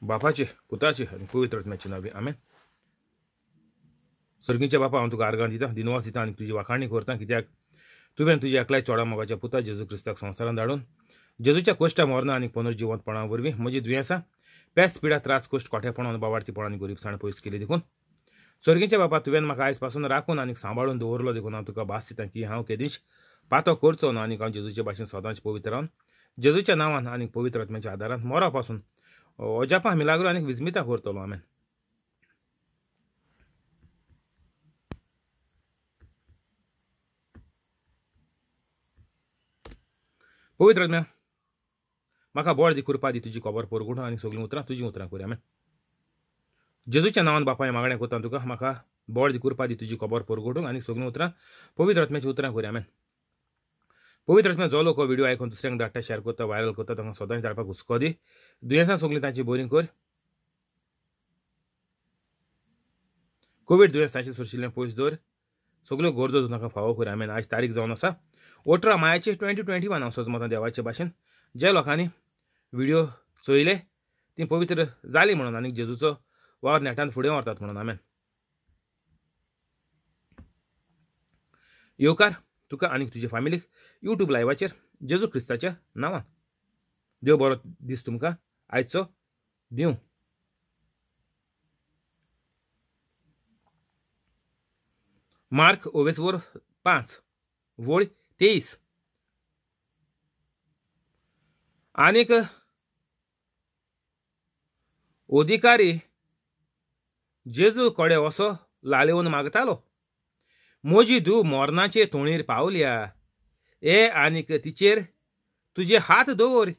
बापाचे पुताचे आनी पवित्र आत्म्याचे नांवे आमेन. सर्गीच्या बापा, हांव तुका आर्गां दिता, दिनवास दिता आनी तुजी वाखाणी करता, कित्याक तुवें तुज्या एकल्याय चोडा मोगाच्या पुता जेजू क्रिस्ताक संवसारांत धाडून जेजूच्या कोश्टा मरना आनी पुनर्जिवंतपणा वरवीं म्हजी दुयेंसां, पेस्त, पिडा, त्रास, कोश्ट, कोठेपणां, बावार्थीपणां आनी गरिबसाण पयस केली. देखून सर्गीच्या बापा, तुवें म्हाका आयज पासून राखून आनी सांबाळून दवरलो, देखून हांव तुका भास दिता की हांव केदींच पातो करचो ना आनी हांव जेजूचे भाशेन सदांच पवित्र रावन जेजूच्या नांवान आनी पवित्र आत्म्याच्या आदारान मोरा पासून अजापां मिलाग्रो आनी विस्मिता करतलो. आमेन. पवित्र आत्म्या, म्हाका बळ दी, कृपा दी, तुजी खबर परगटूं आनी सगळीं उतरां तुजीं उतरां करूं. आमेन. जेजूच्या नांवान बापा हें मागणें करता तुका, म्हाका बळ दी, कृपा दी, तुजी खबर परगटूंक आनी सगळीं उतरां पवित्र आत्म्याचीं उतरां करूं. आमेन. पवित्र आत्म्या, जो लोक हो व्हिडियो आयकून दुसऱ्यांक धाडटा, शेअर करता, व्हायरल करता, तांकां सदांच धाडपाक हुस्को दी. दुयेंसां सगळीं तांची बरीं कर. कोवीड दुयेंस तांचे सरशिल्लें पयस दवर. सगल्यो गरजो तांकां फावो कर. आमेन. आज तारीख जावन आसा 18 मायाचे 2021. हांव सजमतां देवाचे भाशेन ज्या लोकांनी व्हिडियो चोयले ती पवित्र जाली म्हणून आनी जेजूचो वावर नेटान फुडें व्हरतात म्हणून. आमेन. येवकार तुका आनी तुजे फामिलीक यूट्यूब लायवाचेर जेजू क्रिस्ताच्या नांवान. देव बरो दीस तुमकां आयचो दिवं. मार्क ओवेसवर 5 वळ 23. आनीक अधिकारी जेजू कडे असो लालेवन मागतालो, म्हजी धूव मरणाचे तोणीर पावल्या, ए आनीक तिचेर तुजे हात दवर,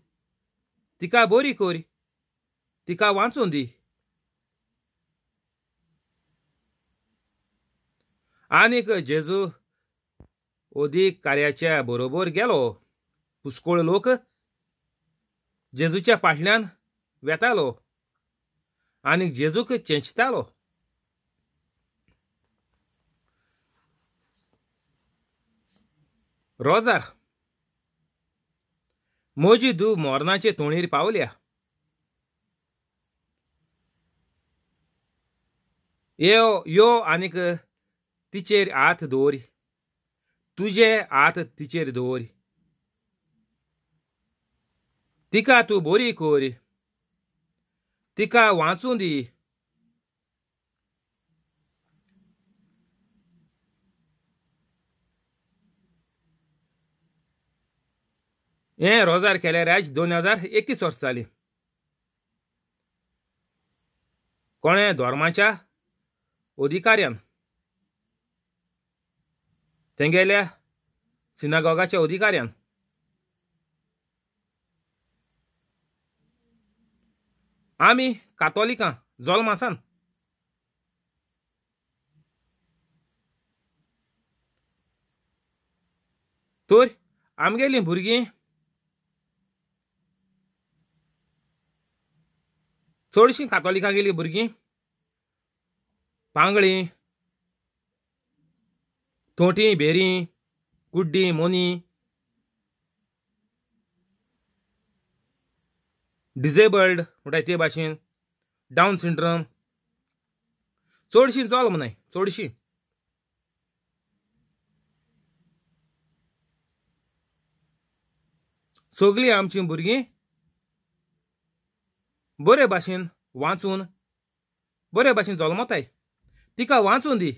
तिका बरी कर, तिका वाचून दी. आनीक जेजू अधिकाऱ्याच्या बरोबर गेलो. पुस्कोळ लोक जेजूच्या फाटल्यान वेतालो आनी जेजूक चेंचतालो. रोजार, म्हजी धूव मरणाचे तोणीर पावल्या, यो यो आनीक तिचेर हात दवर, तुजे हात तिचेर दवर, तिका तूं बरी कर, तिका वाचूं दी. हें रोजार केल्यार आयज 2021 वर्सां जालीं. कोणें धर्माच्या अधिकाऱ्यान, तेंगेल्या सिनागोगाच्या अधिकाऱ्यान आमी कातोलिकां जल्मासान तर आमगेलीं भुरगीं चडशीं कातोलिकां गेलीं भुरगीं पांगळीं, थोंटी, बेरी, कुड्डी, मोनी, डिजेबल्ड म्हणटाय ते भाशेन, डावन सिंड्रम चडशीं जल्म न्हय, चडशीं. सगळीं आमचीं भुरगीं बरे भाशेन वाचून बरे भाशेन जल्मताय, तिका वाचून दी.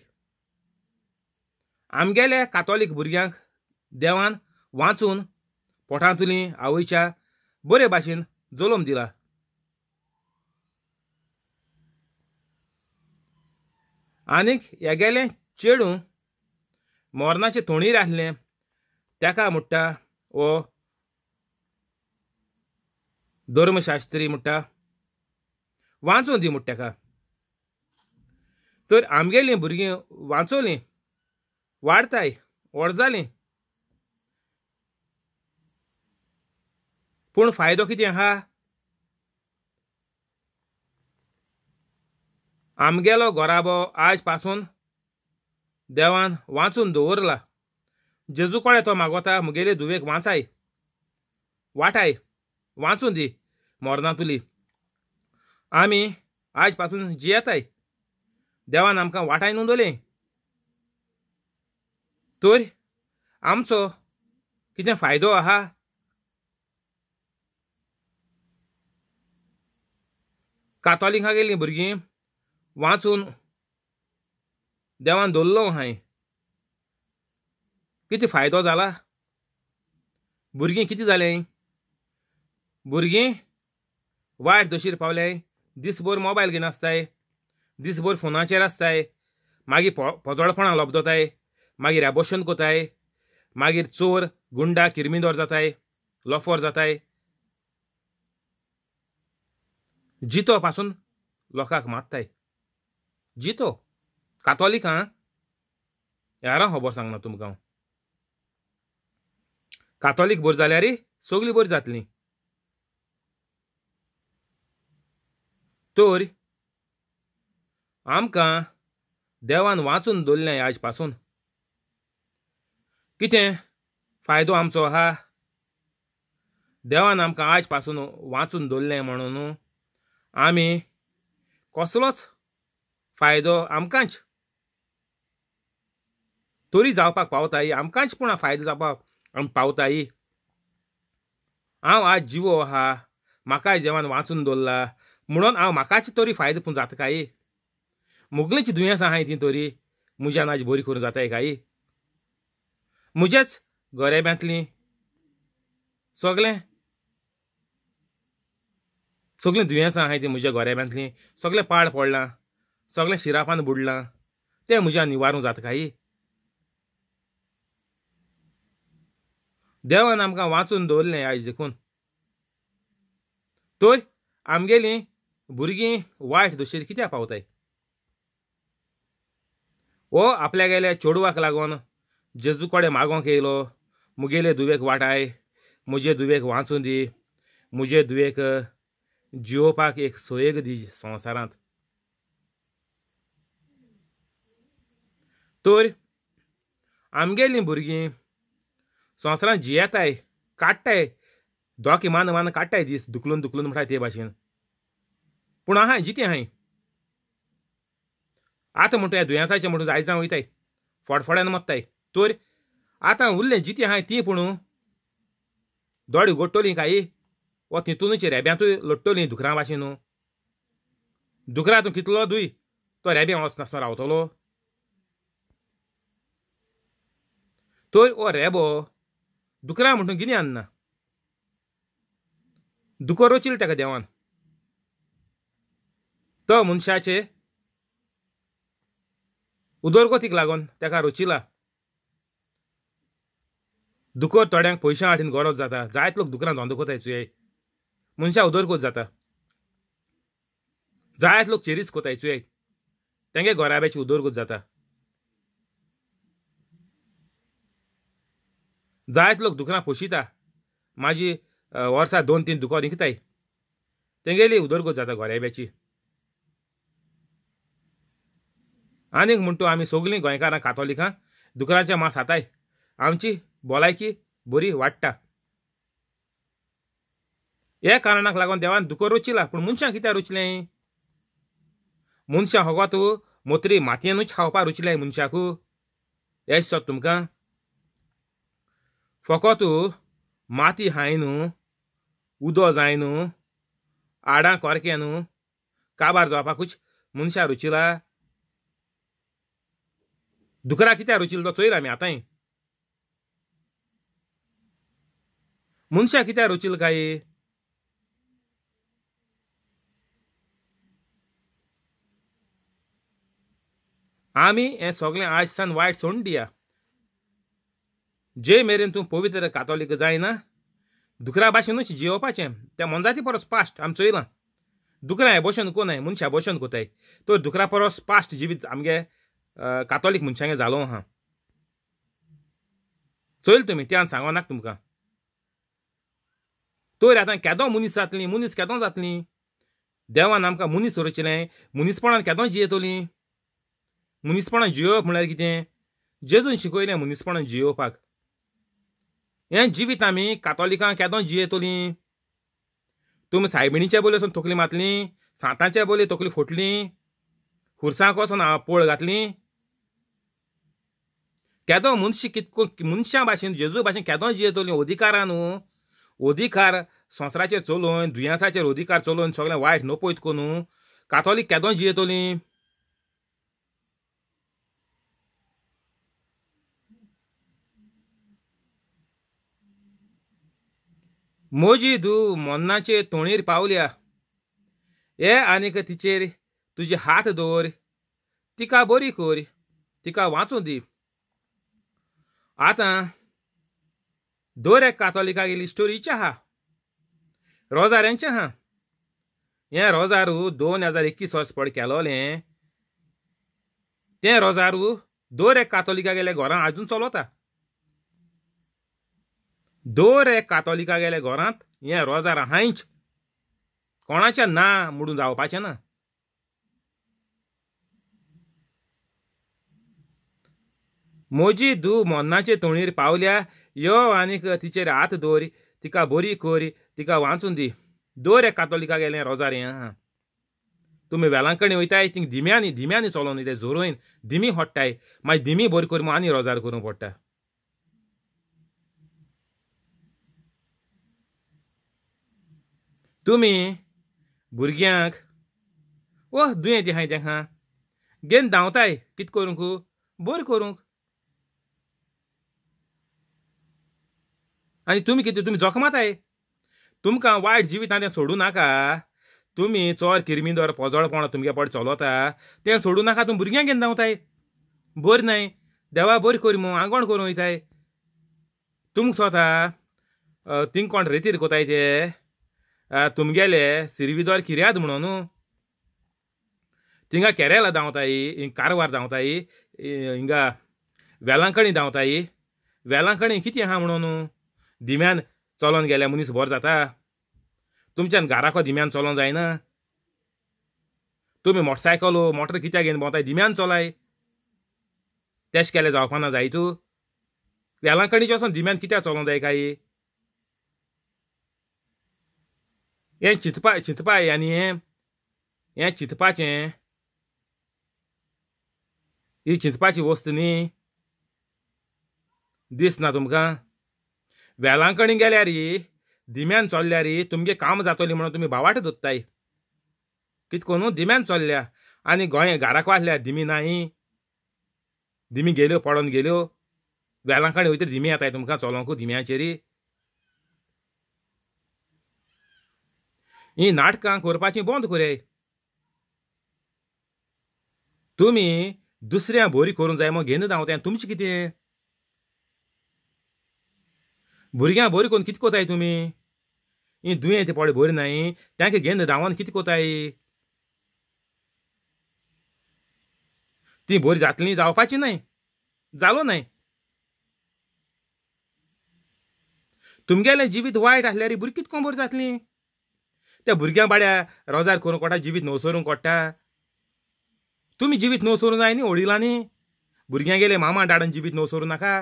आमगेल्या कातोलीक भुरग्यांक देवान वाचून पोटांतली आवयच्या बरे भाशेन जल्म दिला. आनीक हेगेलें चेडूं मरणाचे तोणीर आसलें, तेका म्हणटा हो धर्मशास्त्री म्हणटा वाचून दी म्हणटा तेका. तर आमगेलीं भुरगीं वाचोलीं, वाडताय, व्हड जालीं, पूण फायदो कितें आहा? आमगेलो घराबो आज पासून देवान वाचून दवरला. जेजू कडेन तो मागोता, म्हगेले धुवेक वाचाय, वाटाय, वाचून दी मरणांतुली. आमी आज पासून जियेताय, देवान आमकां वाटाय नोंदवलें, तर आमचो कितें फायदो आहा? कातोलिकां गेलीं भुरगीं वाचून देवान दवरलो हांवें, कितें फायदो जाला? भुरगीं कितें जालें? भुरगीं वायट दशेर पावलें, दिसभर मोबायल घेवन आसताय, दिसभर फोनाचेर आसताय, मागीर पोजोडपणां लबदताय, मागीर एबोशन कोताय, मागीर चोर गुंडा किर्मिदोर जाताय, लोफोर जाताय, जितो पासून लोकांक मारताय. जितो कातोलिक आं, यारा खबर सांगना तुमकां. कातोलिक बरी जाल्यार सगळीं बरी जातली. तर आमकां देवान वाचून दवरलें आज पासून. कितें फायदो आमचो आहा? देवान आमकां आज पासून वाचून दवरलें म्हणून आमी कसलोच फायदो आमकांच तरी जावपाक पावताय, आमकांच पूण फायदो जावपाक आमी पावताय. हांव आज जिवो आहा, म्हाकाय देवान वाचून दवरला म्हणून हांव म्हाकाच तरी फायदो पूण जाता काय? मुगलींची दुयेंसां आहाय ती तरी म्हज्यान आज बरी करूं जाताय काय? म्हजेच गोरेब्यांतलीं सगळें सगळीं दुयेंसां आहाय ती म्हज्या गोरेब्यांतलीं सगळें पाड पडलां, सगळें शिरापान बुडलां, तें म्हज्यान निवारूंक जाता काय? देवान आमकां वाचून दवरलें आयज देखून. तर आमगेलीं भुरगीं वायट दशेर कित्याक पावताय? हो आपल्यागेल्या चेडवाक लागून जेजू कडेन मागोंक येयलो, मुगेले धुवेक वाटाय, म्हजे धुवेक वाचूं दी, म्हजे धुवेक जियोवपाक एक सोयेक दी संवसारांत. तर आमगेलीं भुरगीं संवसारांत जियेताय, काडटाय, दोके मान मान काडटाय दीस दुखलून दुखलून म्हणटाय ते भाशेन, पूण आहाय जितें आहाय. आतां म्हणटा ह्या दुयेंसाचें म्हणून जायजां वयताय, फडफड्यान मत्ताय. तर आतां उरलें जितें आहाय ती पूण दोळे उगडटलीं काय वो तितूनच रेब्यांतूय लोट्टलीं दुकरां भाशेन न्हू. दुकरां तूं कितलो दुय तो रेब्यां वचनासतना रावतलो. तर हो रेबो दुकरां म्हणटून कितें आन्ना, दुकर रोचिल ताका देवान, तो मनशाचे उदरगतीक लागून ताका रोचिला. दुकर थोड्यांक पयशां हाडीन गरज जाता, जायत लोक दुकरां धंदो कोताय चोय, मनशां उदरगत जाता. जायत लोक चेरीस कोताय चोय, तेंगे घराब्याची उदरगत जाता. जायत लोक दुकरां पोशिता, माजी वर्सा 2-3 दुकर विकताय, तेंगेली उदरगत जाता घराब्याची. आनीक म्हणटो आमी सगळीं गोंयकारां कातोलिकां दुकराचें मांस खाताय, आमची भलायकी बरी वाडटा. ह्या कारणाक लागून देवान दुकर रोचिला. पूण मनशां कित्याक रोचलें? मनशां फकत मोत्री मातयेनूच खावपाक रुचलें मनशाकू. हें दिसता तुमकां? फकत माती हाय न्हू, उदो जाय न्हू, आडां कोरकें न्हू, काबार जावपाकूच मनशां रुचिला. दुकरा कित्याक रुचिल तो चोयला आमी आतांय. मनशां कित्याक रुचिल काय? आमी हें सगळें आयज सान वायट सोडून दिया. जे मेरेन तूं पवित्र कातोलीक जायना दुकरा भाशेनूच जियोवपाचें. त्या मनजाती परस पास्ट आमी चोयलां, दुकरां एबोशन कोनाय, मनशां एबोशन कोताय. तर दुकरा परस पास्ट जिवीत आमगे कातोलीक मनशांगे जालो आहा. चोयल तुमी, त्यान सांगोनाक तुमकां. तर आतां केदो मनीस जातली, मनीस केदो जातली? देवान आमकां मनीस रचलें, मनीसपणान केदो जियेतलीं? मनीसपणान जियोवप म्हळ्यार कितें? जेजून शिकयलें मनीसपणान जियोवपाक. हें जिवीत आमी कातोलिकां केदो जियेतलीं? तुमी सायबिणीच्या बोली वचून तकली मातली, सांतांच्या बोली तकली फुटली, खुरसांक वचोन पोळ घातली. केदो मनशी कितको मनशां भाशेन जेजू भाशेन केदो जियेतली अधिकारा न्हू, अधिकार संवसाराचेर चलोवन दुयेंसाचेर अधिकार चलोवन सगळें वायट नपयत करून कातोलीक केदो जियेतली. म्हजी धूव मरणाचे तोणीर पावल्या, हे आनीक तिचेर तुजे हात दवर, तिका बरी कर, तिका वाचूं दी. आतां दर एक कातोलिका गेली स्टोरीची आहा, रोजाऱ्यांचें आहा. हें रोजारू 2021 वर्स पड केलोलें तें रोजारू दर एक कातोलिका गेले घरां आजून चलता. दर एक कातोलिका गेले घरांत हें रोजार आहांच, कोणाचें ना म्हणून जावपाचें ना. म्हजी धूव मरणाचे तोणीर पावल्या, यो आनीक तिचेर हात दवर, तिका बरी कर, तिका वाचून दी. दर एक कातोलिका गेलें रोजार हें आहा. तुमी वेलांकणी वयताय थिंग धिम्यांनी धिम्यांनी चलोन वयताय, जोरोवन धिमी होडटाय, मागीर धिमी बरी कर म्हूण आनी रोजार करूंक पडटा. तुमी भुरग्यांक ओ दुयेंत आहाय तेंकां घेवन धांवताय, कित करूंक बरें करूंक. आनी तुमी कितें तुमी जखमाताय, तुमकां वायट जिवितां तें सोडूं नाका. तुमी चोर किरमिदोर पोजोळपण तुमगे पड चलता तें सोडूं नाका. तुमी भुरग्यांक घेवन धांवताय, बरें न्हय देवा बरें कर म्हूण आंगवण करूंक वयताय. तुमकां स्वता थिंग कोण रेतीर कोताय ते तुमगेले सिरविदोर किर्याद म्हणून न्हू थिंगा केरला धांवताय, हिंगा कारवार धांवताय, हिंगा वेलांकणी धांवताय. वेलांकणी कितें आहा म्हणून धिम्यान चलोन गेल्यार मनीस बरो जाता. तुमच्यान घराको धिम्यान चलोन जायना. तुमी मोटरसायकल मोटर कित्याक घेवन भोंवताय, धिम्यान चलाय. तेश केल्यार जावपाना जाय तूं. वेलांकणीचें वचोन धिम्यान कित्याक चलोन जाय काय? हें चिंतपा चिंतपा आनी हें हें चिंतपाचें, ही चिंतपाची वस्त न्ही. दिसना तुमकां? वेलांकणी गेल्यार धिम्यान चल्ल्यार तुमगे काम जातली म्हणून तुमी बावाट दोत्ताय. कित करून धिम्यान चल्ल्या आनी गोंय घराक वाचल्या धिमी नाय, धिमी गेल्यो पडोन गेल्यो. वेलांकणी वयतरी धिमी येताय तुमकां चलोंकू धिम्याचेर. ही नाटकां करपाची बंद करयाय. तुमी दुसऱ्या बरी करूंक जाय म्हूण घेवन धांवताय, तुमचें कितें? भुरग्यांक बरी करून कितें कोताय तुमी? ही दुयेंत पळय बरी नाय तांकां घेवन धांवन कितें कोताय? ती बरी जातली जावपाची न्हय, जालो न्हय. तुमगेलें जिवीत वायट आसल्यार भुरगीं कितें करून बरी जातली? त्या भुरग्यां बाड्या रोजार करूंक कोटा, जिवीत नवसरूंक कोट्टा. तुमी जिवीत नवसरूंक जाय न्ही वडिलांनी. भुरग्यां गेले मामा डाडान जिवीत नवसरूं नाका.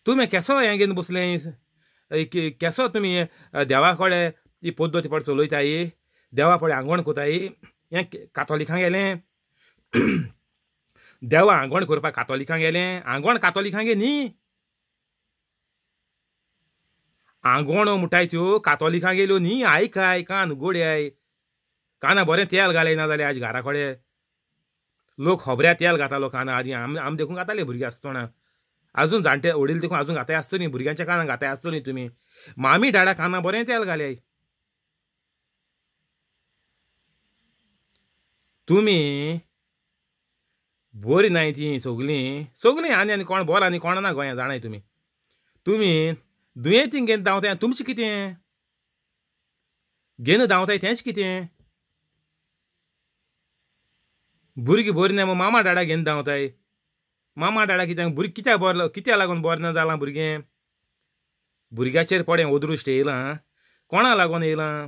तुमी केसो हें घेवन बसले, केसो तुमी देवा कडेन ही पद्दत पड चलयताय, देवा पडे आंगवण कोताय. हें कातोलिकां गेलें देवा आंगवण करपाक कातोलिकां गेलें, आंगवण कातोलिकां गे न्ही. आंगवणो म्हणटाय त्यो कातोलिकां गेल्यो न्ही. आयकाय कान गोड्याय, काना बरें तेल घालय ना जाल्यार आज घरा कडेन लोक खबऱ्या तेल घातालो काना आदी. आमी देखून घाताले भुरगीं आसतना, अजून जाणटे वडील देखून अजून घाताय आसतली, भुरग्यांच्या कानां घाताय आसतली. तुमी मामी डाडा काना बरें तेल घालय. तुमी बरी नाय ती सगलीं सगलीं आनी आनी कोण बरो आनी कोण ना गोंया जाणाय तुमी. तुमी दुयेंतींक घेवन धांवताय, तुमचें कितें? घेवन धांवताय तेंच कितें? भुरगीं बरी नाय म्हूण मामा डाडा घेवन धांवताय. मामा डाडा कित्याक भुरगीं कित्याक बरो कित्याक लागून बरें ना जालां भुरगें? भुरग्याचेर पडे अदृश्ट येयलां, कोणा लागून येयलां?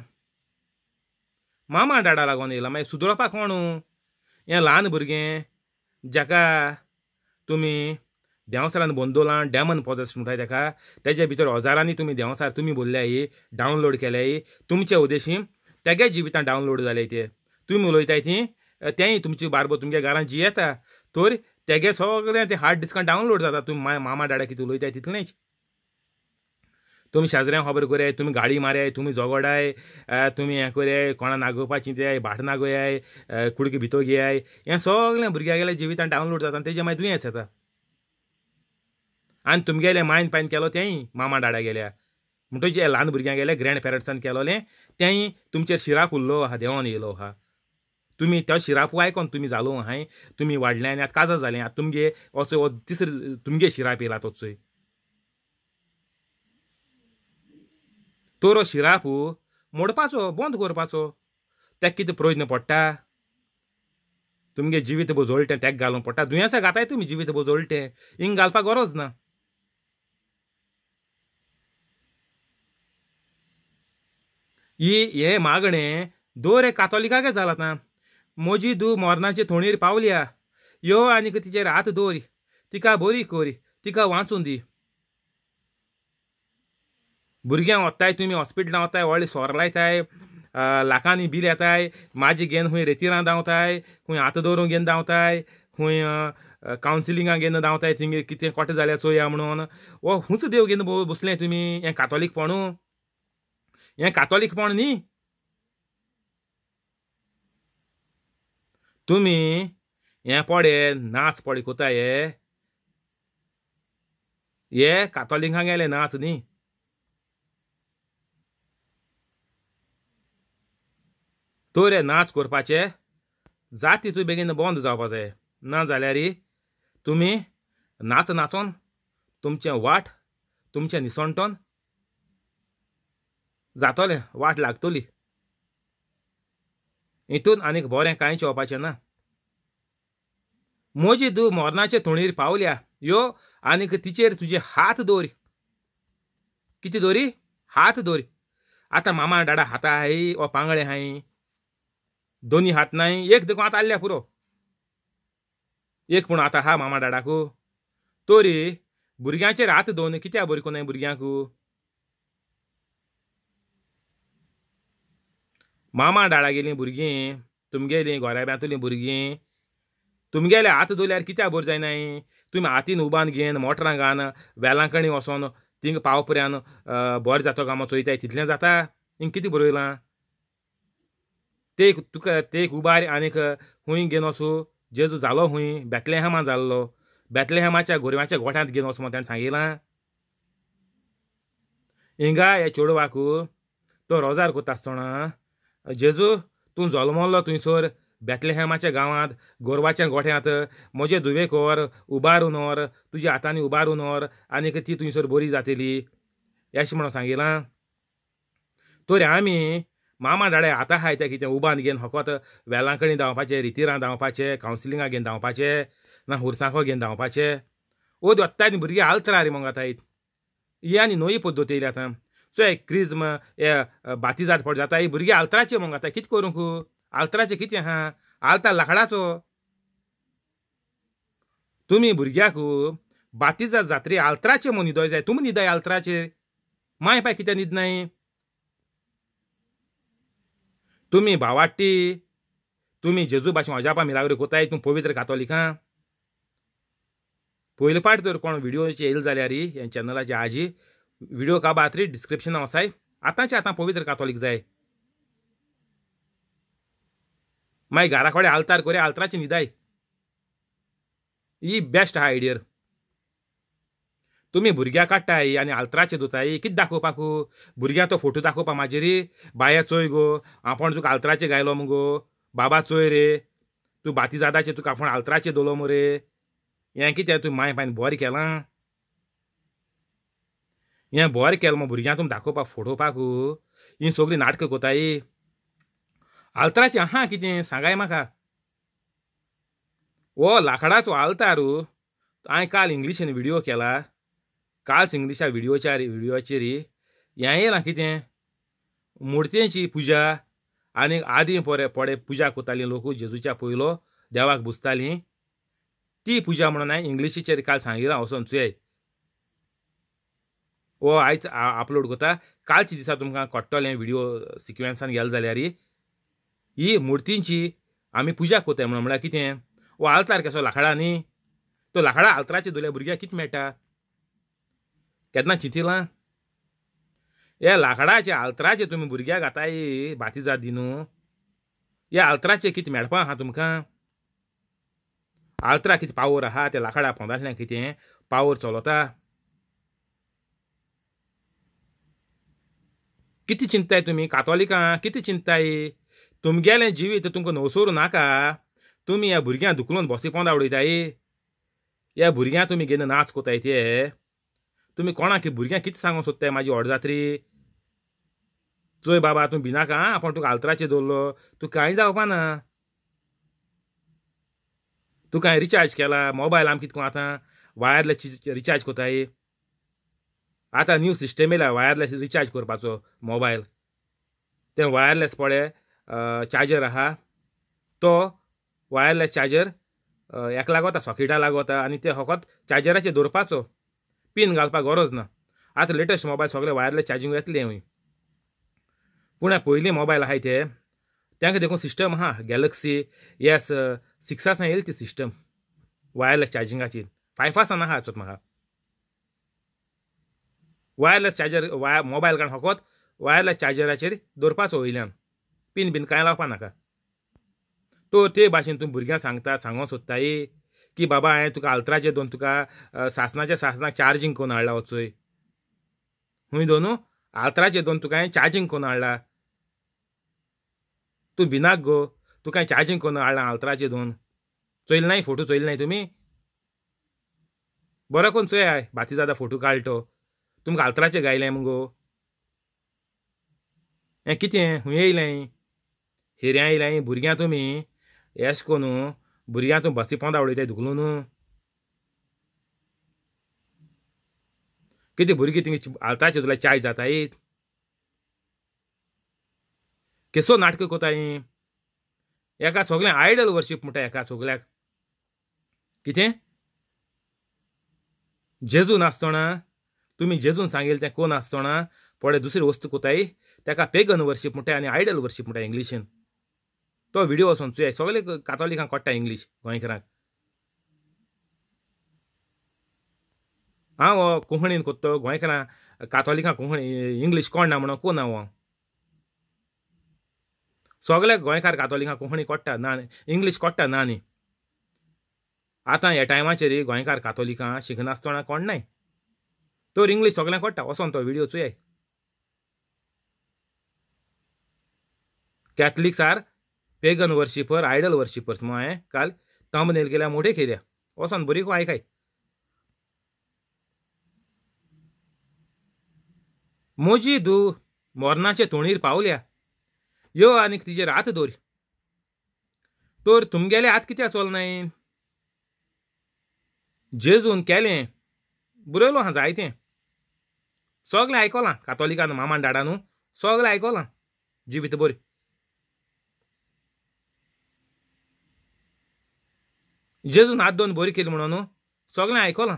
मामा डाडा लागून येयलां. मागीर सुदरोवपाक कोण? हें ल्हान भुरगें जाका तुमी देंवसारान बंदोलां डेमन पॉजेस म्हणटाय तेका. तेजे भितर हजारांनी तुमी देंवसार तुमी बोल्ल्याय डावनलोड केल्याय तुमचे उद्देशी तेगे जिवितां डावनलोड जाले ते तुमी उलयताय ती तेंय तुमची बारबो तुमगे घरान जी येता तर तेगे सगळें ते हार्ड डिस्कान डावनलोड जाता. तुमी मामा डाडा कितें उलयताय तितलेंच. तुमी शेजऱ्यांक खबर कराय, तुमी गाडी माराय, तुमी झगडाय, तुमी हें कराय, कोणा नागोवपाची ते भाट नागोयाय, कुडकी भितर घेयाय, हें सगळें भुरग्यांगेल्या जिवितान डावनलोड जाता आनी तेजें मागीर दुयेंस येता. आनी तुमगेलें मायन पायन केलो तेंय मामा डाडा गेल्या म्हणटकीर जे ल्हान भुरग्यां गेले ग्रँड पेरंट्सान केलोलें तेंय तुमचेर शिराप उरलो आहा, देंवन येयलो आहा. तुमी तो शिराप आयकोन तुमी जालो आहाय, तुमी वाडले आनी आतां काजार जालें, आतां तुमगे असो तिसरे तुमगे शिराप येयला तोचोय. तर शिराप मोडपाचो, बंद करपाचो. तेका कितें प्रयोजन पडटा? तुमगे जिवीत बजोळटें तेका घालूंक पडटा. दुयेंसां घाताय तुमी जिवीत बजोळटें, हिंग घालपाक गरज ना. ही हें मागणें दर एक कातोलिकाक जालां आतां. म्हजी धूव मरणाचे थोणीर पावल्या, यो आनीक तिचेर हात दवर, तिका बरी कर, तिका वाचून दी. भुरग्यांक वताय तुमी हॉस्पिटलां वताय, व्हडले सोर लायताय, लाखांनी बील येताय, माजी घेवन खूंय रेतिरां धांवताय, खूंय हात दवरूंक घेवन धांवताय, खूंय कावन्सिलिंगाक घेवन धांवताय, थिंगे कितें कोटे जाल्यार चोया म्हणून. हो खूंच देव घेवन बसलें तुमी? हें कातोलीकपण, हें कातोलीकपण न्ही. तुमी हें पडे नाच पडे कोताय, हे कातोलिकां गेले नाच न्ही. तर हे नाच करपाचे जाती तूं बेगीन बंद जावपा जाय, ना जाल्यार तुमी नाच नाचोन तुमचें वाट तुमचें निसणटोन जातलें, वाट लागतली. हितून आनीक बरें कांय चोवपाचें ना. म्हजी धूव मरणाचे थोणीर पावल्या, यो आनीक तिचेर तुजे हात दवर. कितें दवरी? हात दवर. आतां मामा डाडा हाता आहाय वा पांगळे आहाय, दोनी हात नाय, एक देखून आतां आहल्या पुरो, एक पूण आतां आहा मामा डाडाकू. तरी भुरग्यांचेर हात दवरून कित्याक बरी कोन्नाय भुरग्यांकू? मामा डाडा गेलीं भुरगीं, तुमगेलीं घोराब्यांतलीं भुरगीं तुमगेले हात दवरल्यार कित्याक बरें जायनाय? तुमी हातीन उबान घेवन मोटरां घान वेलांकणी वचोन थिंग पावपर्यान बरें जातो काय चोयताय तितलें जाता. हिंग कितें बरयलां? ते तुका ते उबार आनीक खूंय घेवन वचूं? जेजू जालो खूंय? बेतलेहमा जाल्लो. बेतलेहमाच्या गोरवाच्या गोठ्यांत घेवन वच म्हूण ताणें सांगिलां. हिंगा ह्या चेडवाकू तो रोजार कोता आसतना जेजू तूं जल्मल्लो थंयसर बेतलेहमाच्या गांवांत गोरवाच्या गोठ्यांत, म्हजे धुवेक व्हर, उबारून व्हर, तुज्या हातांनी उबारून व्हर आनीक ती थंयसर बरी जातली अशें म्हणून सांगिलां. तर आमी मामा डाडे आतां आहाय ते कितें उबान घेवन फकत वेलांकणी धांवपाचें, रितिरां धांवपाचें, कावन्सिलिंगाक घेवन धांवपाचें, ना हुरसांको घेवन धांवपाचें. ओद वत्ताय न्ही भुरगीं आल्तरार मगो आतां ही आनी नवी पद्दत येयली आतां. सो हे क्रिज्म हे बातिजाद पड जाता, ही भुरगीं आल्तराचें मगो आतां कितें करूंक? आल्तराचें कितें आहा? आल्तार लाकडाचो. तुमी भुरग्याक बातिजाद जात्री आल्तराचें म्हूण न्हिदोय जाय. तुमी न्हिदाय आल्तराचेर, माय पाय कित्याक न्हिदनाय? तुमी भावाटी, तुमी जेजू भाशेन अजापा मिलाग्रो कोताय, तूं पवित्र कातोलिकां. पयले पाट तर कोण व्हिडियोचे येयले जाल्यार ह्या चॅनलाचे आजी व्हिडिओ काबात्री डिस्क्रिप्शनां वचाय. आतांचे आतां पवित्र कातोलीक जाय. मागीर घरा कडेन आल्तार कोरया, आल्तराची न्हिदाय. ही बेस्ट आहा आयडियर. तुमी भुरग्याक काडटाय आनी आल्तराचें धुताय कितें दाखोवपाकू? भुरग्यांक तो फोटो दाखोवपा माजेरी, बाये चोय गो आपूण तुका आल्तराचें गायलो मुगो, बाबा चोय रे तूं बातिजादाचें तुका आपूण आल्तराचें दवरलो मुरे, हें कितें तुवें माय पायन बरें केलां? हें बरें केलां म्हूण भुरग्यांक तुमी दाखोवपाक फोटोवपाकू हीं सगळीं नाटकां कोताय. आल्तराचें आहा कितें सांगाय म्हाका? हो लाकडाचो आल्तारू हांवें काल इंग्लिशीन व्हिडियो केला, कालच इंग्लिशा व्हिडियोचेर हें येयलां कितें मुर्तेची पुजा आनी आदी पडे पुजा कोताली लोक, जेजूच्या पयलो देवाक पुजतालीं. ती पुजा म्हणून हांवें इंग्लिशीचेर काल सांगिलां वचोन चोय. हो आयज अपलोड करता, कालच्या दिसा तुमकां कळटलें व्हिडिओ सिक्वेन्सान गेले जाल्यार. ही मुर्तींची आमी पुजा करताय म्हणून म्हळ्यार कितें, हो आल्तार कसो लांकडां न्ही, तो लांकडां आल्तराचेर दवरल्यार भुरग्याक कितें मेळटा केन्ना चिंतिलां? ह्या लांकडाचे आल्तराचे तुमी भुरग्याक आतां बातिजाद दिनू, ह्या आल्तराचे कितें मेळपा आहा तुमकां? आल्तरा कितें पावर आहा? त्या लांकडां पोंदांतल्यान कितें पावर चलता? कितें चिंताय तुमी कातोलिकां? कितें चिंताय? तुमगेलें जिवीत तुमकां नवसोरूं नाका. तुमी ह्या भुरग्यांक धुकलून बसी पोंदा उडयताय, ह्या भुरग्यांक तुमी घेवन नाच कोताय. ते तुमी कोणाक भुरग्यांक कितें सांगूंक सोदताय? म्हाजी व्हड जात्री चोय बाबा तूं भिनाका आं, आपूण तुका आल्तराचेर दवरलो, तूं कांय जावपा ना, तुका हांवें रिचार्ज केला मोबायल. आमी कितें आतां वायरलेस रिचार्ज कोताय, आतां न्यू सिस्टम येयला वायरलेस रिचार्ज करपाचो मोबायल. तें वायरलेस पळय चार्जर आहा, तो वायरलेस चार्जर हेका लागता, सॉकेटा लागता आनी ते फकत चार्जराचेर दवरपाचो, पिन घालपाक गरज ना. आतां लेटस्ट मोबायल सगळे वायरलेस चार्जींग येतले हूंय. पूण पयलीं मोबायल आहाय ते तांकां देखून सिस्टम आहा, गॅलक्सी एस सिक्सासान येयली ती सिस्टम वायरलेस चार्जिंगाची, फायफासान आहा आसत म्हाका. वायरलेस चार्जर मोबायल काडून फकत वायरलेस चार्जराचेर दवरपाचो, वयल्यान पिन बीन कांय लावपा नाका. तर ते भाशेन तुमी भुरग्यांक सांगता, सांगूंक सोदताय की बाबा हांवें तुका आल्तराचेर दोन तुका सासणाच्या सासणाक चार्जींग करून हाडला, वचय खूंय दोनू आल्तराचेर दोन तुका हांवें चार्जींग करून हाडला, तूं भिनाक गो, तुका हांवें चार्जींग करून हाडला आल्तराचेर दोन. चोयले नाय फोटो? चोयले नाय तुमी? बरो करून चोयाय, बातिजादा फोटो काडलो तो तुमकां आल्तराचेर गायलें मुगो. हें कितें खूंय येयलें? हिऱ्यां येयलें भुरग्यां तुमी एश कोन्नू भुरग्यां तूं बसी पोंदा उडयताय धुकलून. कितें भुरगीं थिंगा आल्तराचेर तुला चाय जाताय, केसो नाटकां कोताय. एका सगळें आयडल वर्शीप म्हणटा एका सगळ्याक. कितें जेजू नासतना तुमी जेजून सांगेल तें कोण आसतना पळय दुसरी वस्तू कोताय, ताका पेगन वर्शीप म्हणटा आनी आयडल वर्शीप म्हणटा इंग्लिशीन. तो व्हिडिओ वचोन चोय, सगळे कातोलिकांक कळटा इंग्लीश गोंयकारांक. हांव कोंकणीन कोत्तो, गोंयकारां कातोलिकांक कोंकणी इंग्लीश कोण ना म्हणून कोण हांव. सगळे गोंयकार कातोलिकांक कोंकणी कळटा ना, इंग्लीश कळटा ना न्ही. आतां ह्या टायमाचेर गोंयकार कातोलिकां शिकनासतना कोण नाय, तर इंग्लीश सगळ्यांक कळटा. वचोन तो व्हिडिओ चोय. Catholics are pagan worshipper, idol worshippers म्हूण हांवें काल थंबनेल केल्या, मोठे केल्या, वचोन बरी आयकाय. म्हजी धूव मरणाचे तोणीर पावल्या, यो आनीक तिजेर हात दवर. तर तुमगेले हात कित्याक चलनाय? जेजून केलें बरयलो आहा जायतें, सगळें आयकलां कातोलिकान मामान डाडानू सगळें आयकलां जिवीत बरें. जेजून हात दोन बरी केली म्हणून सगळें आयकलां.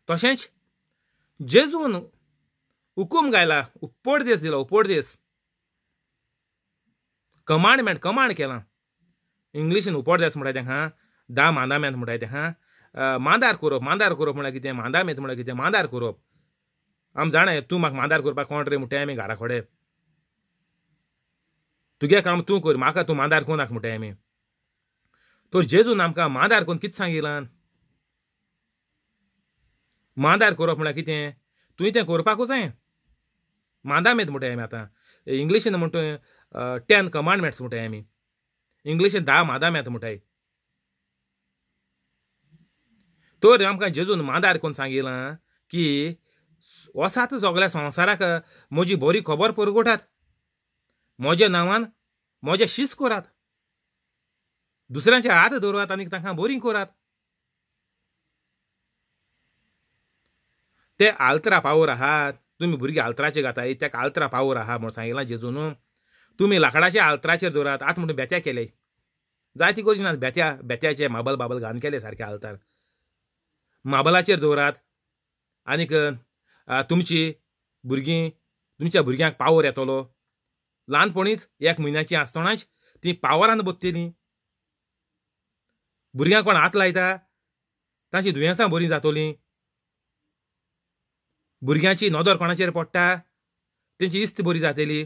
तशेंच जेजून हुकूम गायला, उपदेश दिला, उपदेश कमांडमेंट कमांड केलां. इंग्लिशीन उपदेश म्हणटा तेंका, दा मांदामेंत म्हणटा तेंका. मांदार करप, मांदार करप म्हळ्यार कितें? मांदामेंत म्हळ्यार कितें? मांदार करप. आमी जाणा तूं म्हाका मांदार करपाक कोण रे म्हणटाय आमी घरा कडेन, तुगे काम तूं कर, म्हाका तूं मांदार करूं नाका म्हणटाय आमी. तर जेजून आमकां मांदार करून कितें सांगिलां? मांदार करप म्हळ्यार कितें? तुवें तें करपाकूच जाय. मांदामेंत म्हणटाय आमी आतां इंग्लिशीन म्हणटा 10 कमांडमेंट्स म्हणटाय आमी, इंग्लिशीन 10 मांदामेंत म्हणटाय. तर आमकां जेजून मांदार करून सांगिलां की वसात सगळ्या संवसाराक म्हजी बरी खबर परगटात, म्हज्या नांवान म्हजें शीस करात, दुसऱ्यांचे हात दवरात आनी तांकां बरी करात. ते आल्तरा पावर आहात, तुमी भुरगीं आल्तराचेर घाताय, तेका आल्तरा पावर आहा म्हूण सांगिलां जेजून. तुमी लांकडाचे आल्तराचेर दवरात, आतां म्हणून बेत्या केले, जायती गरज ना. बेत्या बेत्याचे माबल बाबल घालून केले सारके आल्तार, माबलाचेर दवरात आनीक तुमची भुरगीं, तुमच्या भुरग्यांक पावर येतलो. ल्हानपणीच एक म्हयन्याची आसतनाच ती पावरान बदतली. भुरग्यांक कोण हात लायता तांची दुयेंसां बरीं जातलीं. भुरग्यांची नदर कोणाचेर पडटा तेंची इस्त बरी जातली.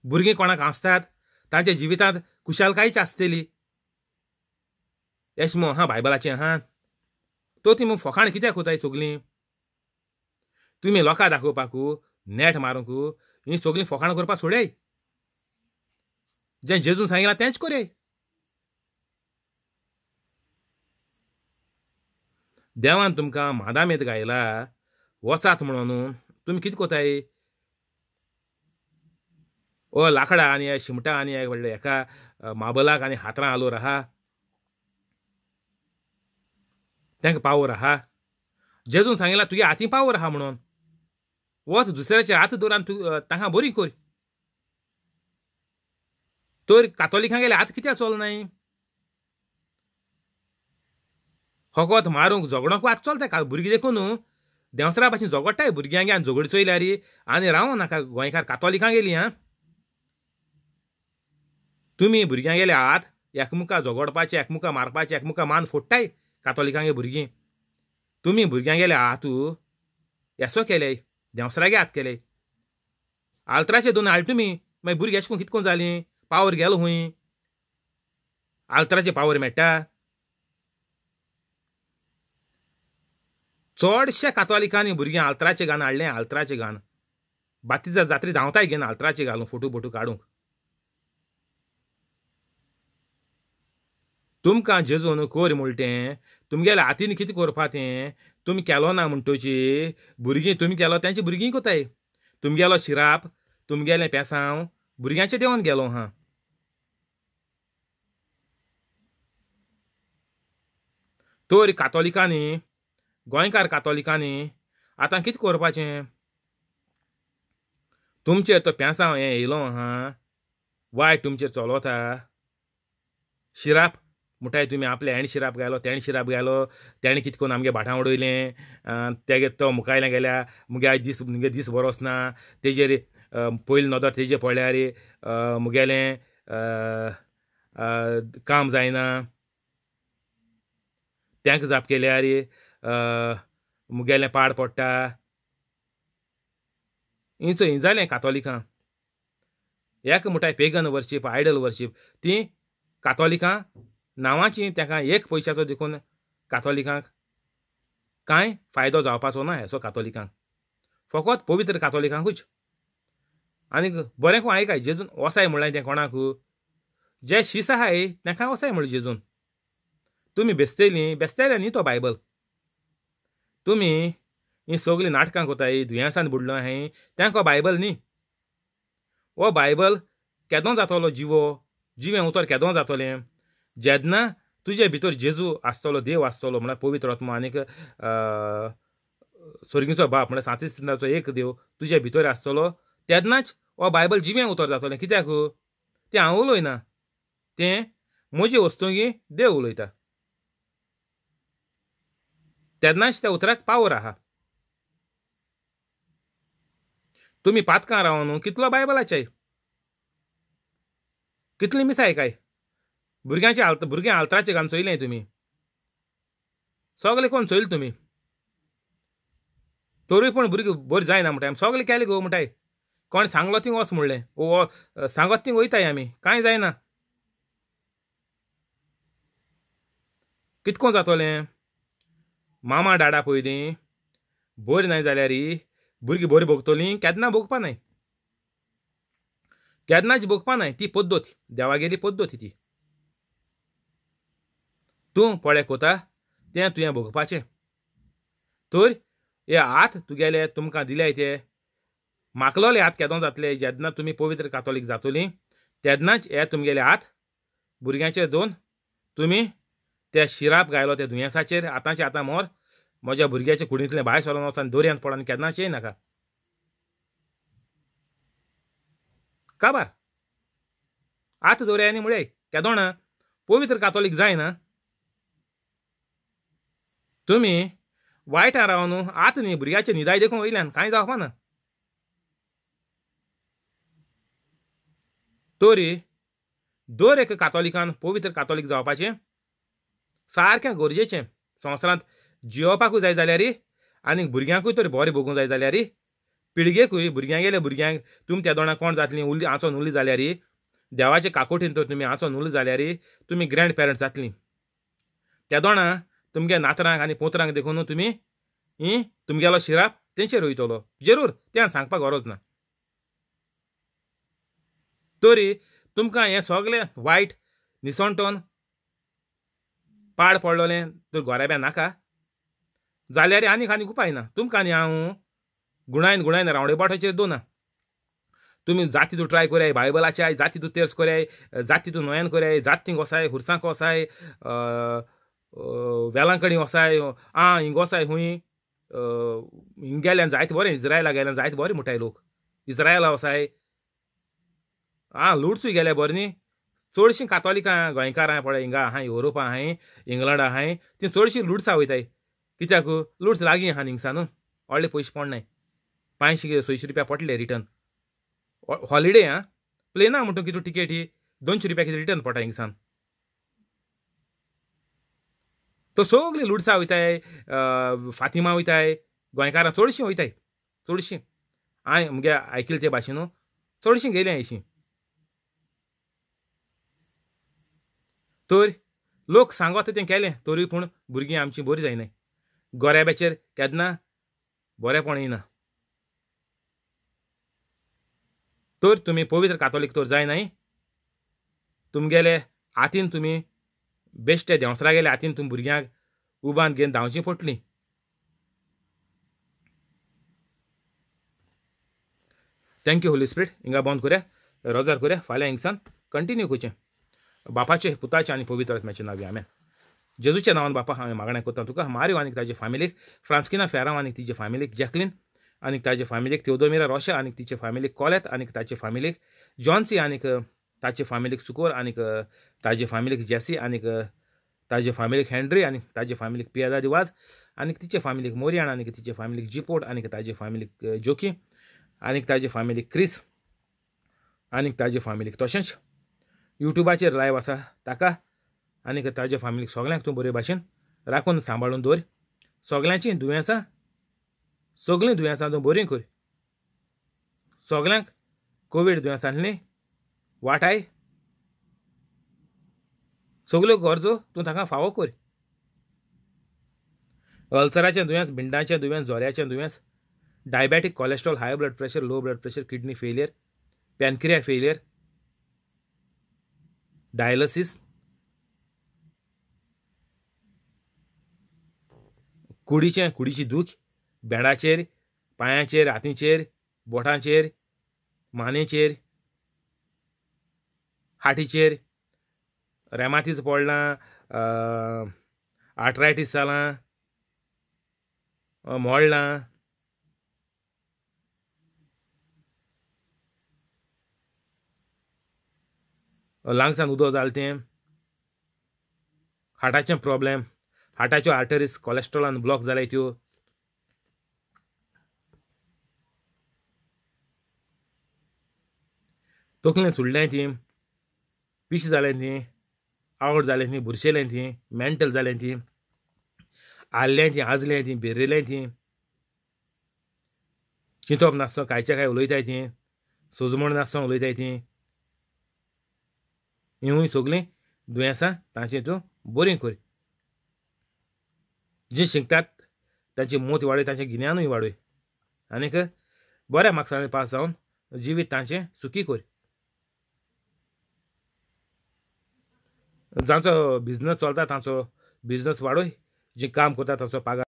भुरगीं कोणाक हांसतात तांच्या जिवितांत खुशालकायच आसतली. एश मो हा बायबलाचें आहा. तो ती फकाण कित्याक कोताय सगलीं? तुमी लोकां दाखोवपाकू नेट मारूंक ही सगलीं फकाणां करपाक सोडय. जें जेजून सांगिलां तेंच करय. देवान तुमकां मादामेत गायला वचात म्हणून तुमी कितें कोताय? ओ लाकडां आनी शिमटां आनी व्हडले एका माबलाक आनी हातरां आलोर आहा, तांकां पावर आहा. जेजून सांगिलां तुगे हातीं पावर आहा म्हणून वच दुसऱ्याचे हात दवर आनी तूं तांकां बरी कर. तर कातोलिकां गेले हात कित्याक चलनाय? फकत मारूंक झगडोंक हात चलता भुरगीं देखून न्हू देंवसरा भाशेन झगडटाय भुरग्यांक आनी झगडी चोयल्यार आनी रावो नाका गोंयकार कातोलिकां गेली. आं, तुमी भुरग्यां गेले हात एकमुका झगडपाचे, एकमुका मारपाचे, एकमुका मान फोडटाय कातोलिकांगे भुरगीं. तुमी भुरग्यां गेले हात येसो केले, देंवसरागे हात केले, आल्तराचे दोन हाडले तुमी. मागीर भुरगीं एशें करून कितकोन जालीं? पावर गेलो खूंय? आल्तराचे पावर मेळटा. चडशे कातोलिकांनी भुरग्यां आल्तराचें गान हाडलें. आल्तराचें गान बातीजा जात्री धांवताय घेवन आल्तराचें घालूंक फोटो बोटू काडूंक. तुमकां जेजून कोर म्हणलें तें तुमगेल्या हातीन कितें करपा तें तुमी केलो ना म्हणटची भुरगीं तुमी केलो तेंची भुरगीं कोताय. तुमगेलो शिराप तुमगेलें पेसांव भुरग्यांचें देंवन गेलो हा. तर कातोलिकांनी, गोंयकार कातोलिकांनी आतां कितें करपाचें? तुमचेर तो पेसांव हें येयलो आहा, वायट तुमचेर चलोता. शिराप म्हणटाय तुमी आपले हेणें शिराप घालो, तेणें शिराप घालो, तेणें कितें करून आमगे भाटां उडयलें, तेगे तो मुखायलें गेल्या मुगे आयज दीस मुगे दीस बरो वचना, तेजेर पयली नदर तेजेर पडल्यार मुगेलें काम जायना, तांकां जाप केल्यार मुगेलें पाड पडटा. इंच ही जालें कातोलिकां. एक म्हणटाय पेगन वर्शीप, आयडल वर्शीप. ती कातोलिकां नांवाची ताका एक पयशाचो देखून कातोलिकांक कांय फायदो जावपाचो ना हेचो कातोलिकांक, फकत पवित्र कातोलिकांकूच. आनीक बरें कोण आयकाय जेजून वसाय म्हणलें तें कोणाक? जे शीस आहाय तांकां वसाय म्हणलें जेजून. तुमी बेसतलीं बेसतले न्ही तो बायबल. तुमी हीं सगळीं नाटकां कोताय, दुयेंसान बुडलो आहाय तांकां बायबल न्ही. हो बायबल केदो जातलो जिवो, जिवें उतर केदो जातलें? जेन्ना तुजे भितर जेजू आसतलो, देव आसतलो, म्हळ्यार पवित्र आत्मो आनीक स्वर्गीचो बाप म्हळ्यार सांतिस्ताचो एक देव तुजे भितर आसतलो तेन्नाच हो बायबल जिवें उतर जातलें. कित्याक? तें हांव उलयना, तें म्हजे वस्तुंगी देव उलयता. तेन्नाच त्या उतराक पावर आहा. तुमी पातकां रावन कितलो बायबलाचे कितली मिसाय काय भुरग्यांचे भुरग्यां आल्तराचें घालून चोयलें तुमी, सगळें कोण चोयलें तुमी, तरूय पूण भुरगीं बरीं जायना म्हणटाय. आमी सगळें केलें गो म्हणटाय, कोण सांगलो थिंग वच म्हणलें, ओ सांगत थिंग वयताय आमी, कांय जायना. कितको जातलें? मामा डाडा पयलीं बरीं नाय जाल्यार भुरगीं बरीं भोगतलीं? केन्ना भोगपा नाय, केन्नाच भोगपा नाय. ती पद्दत देवागेली पद्दत ती. तूं पळय कोता तें तुवें भोगपाचें. तर हे हात तुगेले तुमकां दिले ते माकलोले हात केदो जातले? जेन्ना तुमी पवित्र कातोलीक जातली तेन्नाच हे तुमगेले हात भुरग्यांचेर दोन तुमी ते शिराप घायलो त्या दुयेंसाचेर. आतांचे आतां मोर म्हज्या भुरग्याच्या कुडींतलें भायर सरोन वचून दर्यांत पडोन केन्नाच येयनाका. काबार आतां दवरया आनी म्हळ्याय. केदोणा पवित्र कातोलीक जायना। तुमी वायटां रावन आतां न्ही भुरग्याचे निदाय देखून वयल्यान कांय जावपा ना। तरी दर एक कातोलिकान पवित्र कातोलीक जावपाचें सारकें गरजेचें। संवसारांत जियोवपाकूय जाय जाल्यार आनी भुरग्यांकूय तर बरें भोगूंक जाय जाल्यार पिळगेकूय भुरग्यांगेले भुरग्यांक तुमी त्या दोणां कोण जातलीं उरली आंचोन उरली जाल्यार देवाचे काकोटीन तर तुमी आंचोन उरली जाल्यार तुमी ग्रँड पेरंट्स जातलीं। त्या दोणां तुमगे नातरांक आनी पोत्रांक देखून तुमी तुमगेलो शिराप तेंचेर वयतलो जरूर, तें सांगपाक गरज ना। तरी तुमकां हें सगळें वायट निसणटोन पाड पडलोलें तर गोराब्या नाका जाल्यार आनीक आनीक उपाय ना। तुमकां आनी हांव गुणायन गुणायन रावंडे बोटाचेर दोना। तुमी जाती तूं ट्राय कोराय बायबलाचे, जाती तूं तेर्स कोराय, जाती तूं नोयन कोराय, जाती वसाय हुरसांक वसाय, वेलांकणी वसाय, आ हिंग वसाय हुंय हिंग गेल्यान जायत बरें, इज्रायला गेल्यान जायत बरें म्हणटाय लोक, इज्रायला वसाय आ लुडसूय गेल्या बरें न्ही। चडशीं कातोलिकां गोंयकारां पळय हिंगा आहाय, युरोपा आहाय, इंग्लंड आहाय, तीं चडशीं लुडसां वयताय। कित्याक लुड्स लागीं आहा हिंगसान न्हू, व्हडले पयशे पडनाय, 500 600 रुपया पडले रिटर्न हॉलिडे। आं प्लेना म्हणटा कितें टिकेट ही 200 रुपया कितें रिटर्न पडटा हिंगसान। तो सगळीं लुडसां वयताय, फातिमा वयताय, गोंयकारां चडशीं वयताय, चडशीं हांवें मुगे आयकिल्ले ते भाशेन चडशीं गेलीं अशीं। तर लोक सांगता तें केलें तरी पूण भुरगीं आमचीं बरीं जायनाय, गोऱ्याब्याचेर केन्ना बरेंपण येना। तर तुमी पवित्र कातोलीक तर जायनाय, तुमगेले हातीन तुमी बेश्टे देंवसरा गेले हातीन तुमी भुरग्यांक उबान घेवन धांवचीं पडटलीं। Thank you Holi spirit. हिंगा बंद करुया, रोजार करुया, फाल्यां हिंगसान कंटिन्यू करचें। बापाचे पुताचे आनी पवित्र आत्म्याचे नांव आमेन। जेजूच्या नांवान बापा हांवें मागणें करता तुका, मारियो आनी ताजे फामिलीक, फ्रांस्किना फेरांव आनी तिजे फामिलीक, जॅकलीन आनी ताजे फामिलीक, तेवदोमिरा रोशा आनी तिचे फामिलीक, कोलेत आनी ताचे फामिलीक, जॉन्सी आनी ताचे फामिलीक, सुकोर आनी ताजे फामिलीक, जेसी आनी ताजे फामिलीक, हेनरी आनी ताजे फामिलीक, पियादा दिवाज आनी तिचे फामिलीक, मोरियान आनी तिचे फामिलीक, जिपोट आनी ताजे फामिलीक, जोकी आनी ताजे फामिलीक, क्रिस आनी ताजे फामिलीक, तशेंच युट्यूबाचेर लायव आसा ताका आनी ताजे फामिलीक सगळ्यांक तूं बरे भाशेन राखून सांबाळून दवर। सगळ्यांचीं दुयेंसां सगळीं दुयेंसां तूं बरीं कर, सगळ्यांक कोवीड दुयेंसांतली वाटाय, सगळ्यो गरजो तूं ताका फावो कर। अल्सराचें दुयेंस, भिंडाचें दुयेंस, जोऱ्याचें दुयेंस, diabetic, cholesterol, high blood pressure, low blood pressure, kidney failure, pancreas failure, dialysis, कुडीचें कुडीची दूख, भेंडाचेर, पांयाचेर, हातीचेर, बोटांचेर, मानेचेर, हाटीचेर, रेमातीज पडलां, आर्थरायटीस जालां, मोडलां, लंग्सान उदक जालें तें, हार्टाचें प्रॉब्लेम, हार्टाच्यो आर्टरीज कोलेस्ट्रॉलान ब्लॉक जाल्याय त्यो, तकलेन सुडलें ती, पिशें जालें ती, आवड जालें ती, बुरशेलें ती, मेंटल जालें ती, आल्लें ती, आजलें ती, बेरलें ती, चिंतप नासतना कांयच्या काय उलयताय ती, सोजमण नासतना उलयताय ती, हिवूय सगळीं दुयेंसां तांचें तूं बरीं कर। जी शिकतात तांची मोत वाडय, तांचें गिन्यानूय वाडय आनीक बऱ्या मार्क्सांनी पास जावन जिवीत तांचें सुखी कर। जांचो बिजनस चलता तांचो बिजनस वाडय, जी काम करता तांचो पगार